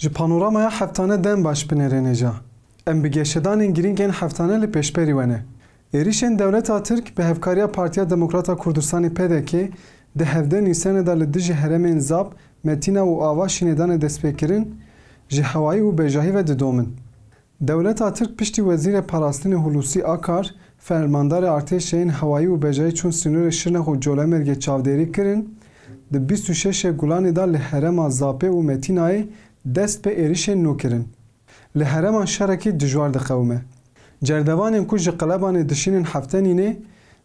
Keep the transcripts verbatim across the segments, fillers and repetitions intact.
Ji panoramaya heftane dem baş binêrê nêja. Em bi geşedanên girîng ên heftane li pêşberî we ne. Êrîşên dewleta Tirk bi hevkariya Partiya Demokrata Kurdistanê P D K di hevdeh Nîsanê de li dijî herêmên Zap, Metîna û Avaşînê dane destpêkirin, ji hewayî û bejahî ve didomin. Dewleta Tirk piştî Wezîrê Parastinê Hulusî Akar, fermandarê artêşê yên hewayî û bejayî çûn sînorê Şirnex û Colemêrgê çavdêrî kirin, di bîst û şeşê Gulanê de li herêma Zapê û Metînayê dest bi êrişên nû kirin. Li herêman şerekî dijwar diqewime. Cerdevanên ku ji Qelebanê dişînin Heftenînê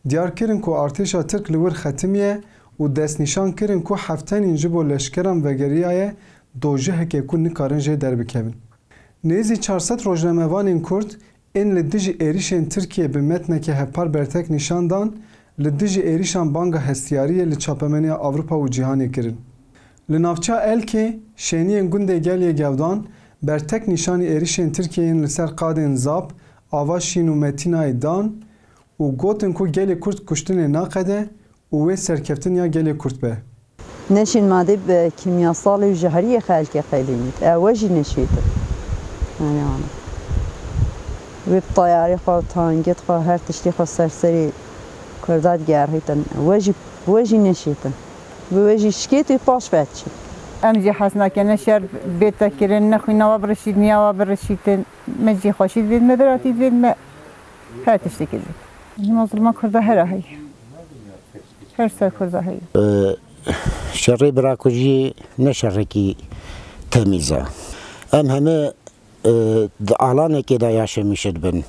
diyar kirin ku artêşa Tirk li wir xetimiye û destnîşan kirin ku Heftenîn ji bo leşkeran vegeriyaye dojihekê ku nikarin jê derbikevin. Nêzî çar sed rojnamevanên Kurd ên li dijî êrîşên Tirkiyê bi metneke hevpar bertek nîşan dan, li dijî êrîşan banga hestiyariyê li çapemeniya Ewropa û cîhanê kirin. Li navçeya Elkê, şêniyên gundê Gel yê Gewdan, bertek nîşanî êrîşên Tirkiyê yên li ser qadên Zap, Avaşîn û Metînayê dan û gotin ku gelê Kurd kuştinê naqede û wê serkeftin ya gelê Kurd be. Neşên madê bi kîmyasalê û jehriyê xelkê qedînît. Ew we jî neşêtin. Yani ana. Wê bi tayarê xwe, tankê xwe, her tiştê xwe ser serê Kurda digerhîtin. We jî, we jî neşêtin. Bi we jî şikêt û paş ve diçin. Em jî hez nake ne şer bête kirin, ne xwîna we birişît, niya we birişîtin. Me jî xweşî divêt me, biratî divêt me. Her tiştekî divêt. Hîna zilma Kurda here heye. Her ser Kurda heye. Ee, şerê birakujî ne şerekî temîz e. Em heme, e, di alanekê de yaşemişe dibin.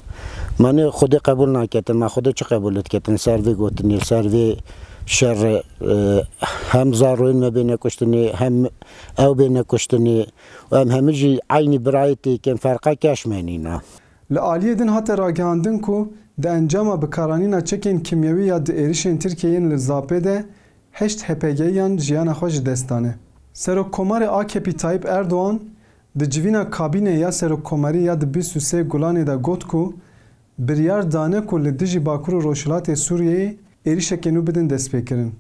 Mane Xwedê qebûl naketin, ma Xwedê çi qebûl diketin? Ser vê gotinê, ser vê şerê, e, hem zaroyên me bêne kuştinê, hem ew bêne kuştinê. Em hemî jî eynî birayê têkin, ferqa keş me nîna. Li aliyê din hate ragihandin ku di encama bikaranîna çekên kîmyewî ya di êrişên Tirkiyeyên li Zapê de heşt H P G yan jiyana xwe ji dest dane. Serokkomarê A K P Tayyip Erdoğan di civîna kabîneyê ya serokkomarî ya di bîst û sê Gulanê de got ku biryar dane ku li dijî Bakur û Rojhilatê Sûriyeyê êrişeke nû bidin destpêkirin.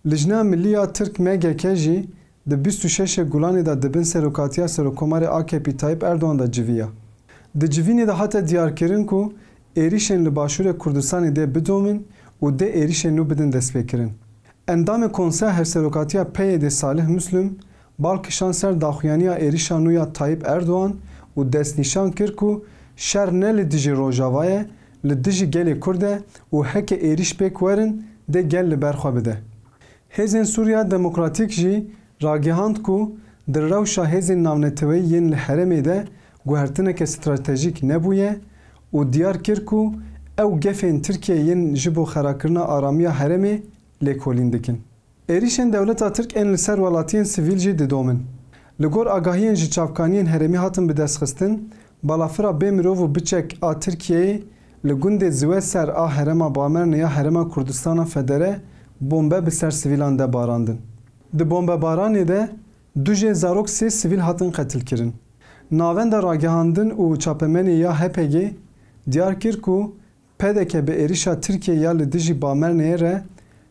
Lijna Millî ya Tirk, M G K, jî di bîst û şeşê Gulanê de di bin serokatiya Serokkomarê A K P Tayyip Erdoğan de civiya. Di civînê de hate diyarkirin ku êrîşên li Başûrê Kurdistanê dê bidomin û dê êrîşên nû bidin destpêkirin. Endamê Konseya Hevserokatiya P Y D Salih Müslüm bal kişand ser daxuyaniya êrîşa nû ya Tayyip Erdoğan û destnîşan kir ku şer ne li dijî Rojava ye, li dijî gelê Kurd e û heke êrîş pêk werin, dê gel li ber xwe bide. Hêzên Sûriya Demokratîk jî ragihand ku di rewşa hêzên navneteweyî yên li herêmê de guhertineke stratejîk nebûye û diyar kir ku ew gefên Tirkiyeyê yên ji bo xerakirina aramiya herêmê lêkolîn dikin. Êrîşên dewleta Tirk ên li ser welatiyên sivîl jî didomin. Li gor agahiyên ji çavkaniyên herêmî hatin bidestxistin, balafira bê mirov û biçek a Tirkiyeyê li gundê Ziweser a herêma Bamernê ya Herêma Kurdistana Federe bombe bi ser sivîlan de barandin. Di bombebaranê de du jê zarok, sê sivîl hatin qetilkirin. Navenda Ragihandin û Çapemenê ya H P G diyar kir ku P D K bi êrişa Tirkiyê ya li dijî Bamerneyê re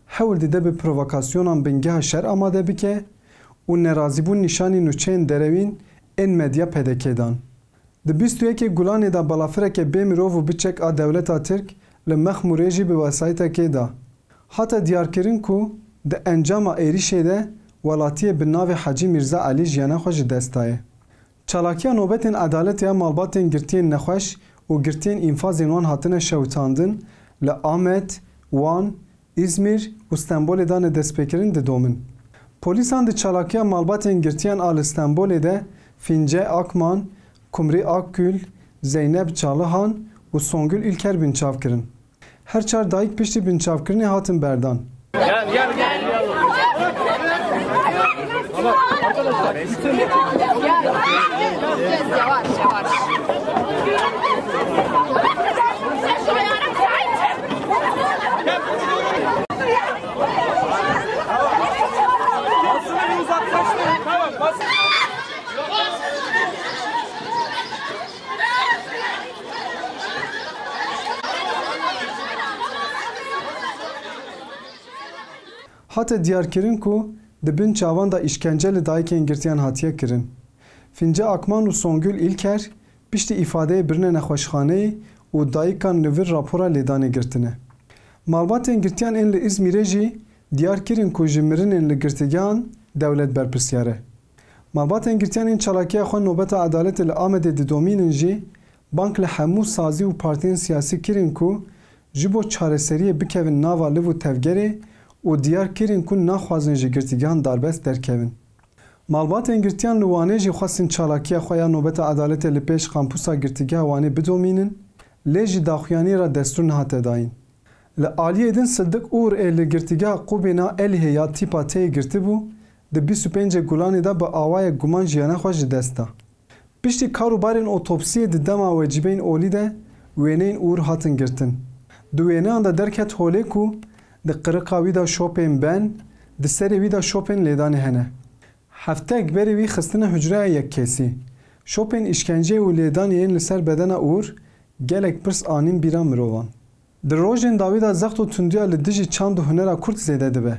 hewl dide bi provokasyonan bingeha şer amade bike û nerazîbûn nîşanî nûçeyên derewîn ên medya P D K dan. Di bîst û yekê Gulanê de balafireke bê mirov û biçek a dewleta Tirk li Mexmûrê jî bi wesayetekê da. Hate diyarkirin ku di encama êrîşê de welatiyê bi navê Hecî Mîrza Elî jiyana xwe ji dest daye. Çalakiya Nobetên Edaletê ya malbatên girtiyên nexweş û girtiyên înfazên wan hatine şewitandin, li Amed, Wan, Îzmîr û Stenbolê dane destpêkirin didomin. Polîsan di çalakiya malbatên girtiyan a li Stenbolê de Fînce Akman, Kumrî Akgül, Zeynep Çalıhan û Songül Ülker binçav kirin. Her çar dayik piştî binçavkirinê hatin berdan. Hate diyarkirin ku di bin çavan de îşkence li dayikên girtiyan hatiye kirin. Fince Akman û Songül İlker piştî îfadeyê birine nexweşxaneyê û dayikan li vir rapora lêdanê girtine. Malbatên girtiyan ên li Îzmîrê jî diyar kirin ku ji mirinên li girtîgehan dewlet berpirsyar e. Malbatên girtiyan ên çalakiya xwe Nobeta Edaletê li Amedê didomînin jî bang li hemû sazî û partiyên siyasî kirin ku ji bo çareseriyê bikevin nava liv û tevgerê û diyar kirin ku naxwazin ji girtîgehan darbest derkevin. Malbatên girtiyan li Wanê jî xwestin çalakiya xwe ya Nobeta Edaletê li pêş kampusa Girtîgeha Wanê bidomînin, lê ji daxuyaniyê re destûr nehate dayîn. Li aliyê din Siddik Uğur ê li Girtîgeha Qubêna Elihê ya tîpa têyê girtibû, di bîst û pêncê Gulanê de bi awayek guman jiyana xwe ji dest da. Piştî kar û barên otopsiyê di dema wecîbeyên olî de wêneyên Uğur hatin girtin. Di wêneyan de derket holê ku di qiriqa wî de şopên ben, di serê wî de şopên lêdanê hene. Heftek berê wî xistine hucreya yekkesî. Şopên îşkenceyê û lêdanê yên li ser bedena Uğur gelek pirs anîn bîra mirovan. Di rojên dawî de zext û tundiya li dijî çand û hunera kurd zêde dibe.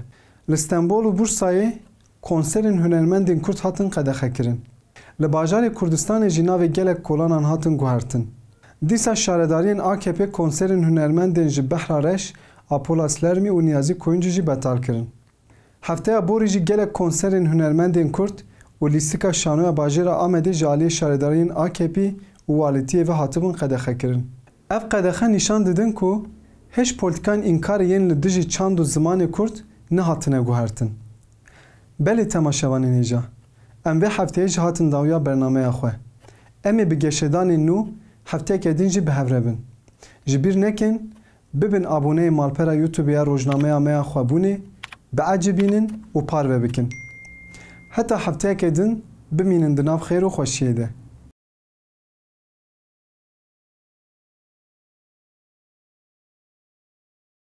Li Stenbol û Bursayê konserên hunermendên kurd hatin qedexekirin. Li bajarê Kurdistanê jî navê gelek kolanan hatin guhertin. Dîsa şaredariyên A K P konserên hunermendên ji Behra Reş, Apola Slermî û Niyazî Koyuncî jî betal kirin. Hefteya borî jî gelek konserên hunermendên kurd û lîstika şanoya bajêra Amedê ji aliyê şaredariyên A K P û walitiyê ve hatibûn qedexekirin. Ev qedexe nîşan didin ku hêj polîtîkayên înkarê yên li dijî çand û zimanê kurd nehatine guhertin. Belê temaşevanên hêja, em vê hefteyê jî hatin dawiya bernameya xwe. Em ê bi geşedanên nû hefteyeke din jî bi hev re bin. Ji bîr nekin, bibin aboneyê malpera YouTube ya Rojnameya Me ya Xwebûnê, biecibînin û parve bikin. Heta hefteyeke din bimînin di nav xêr û xweşiyê de.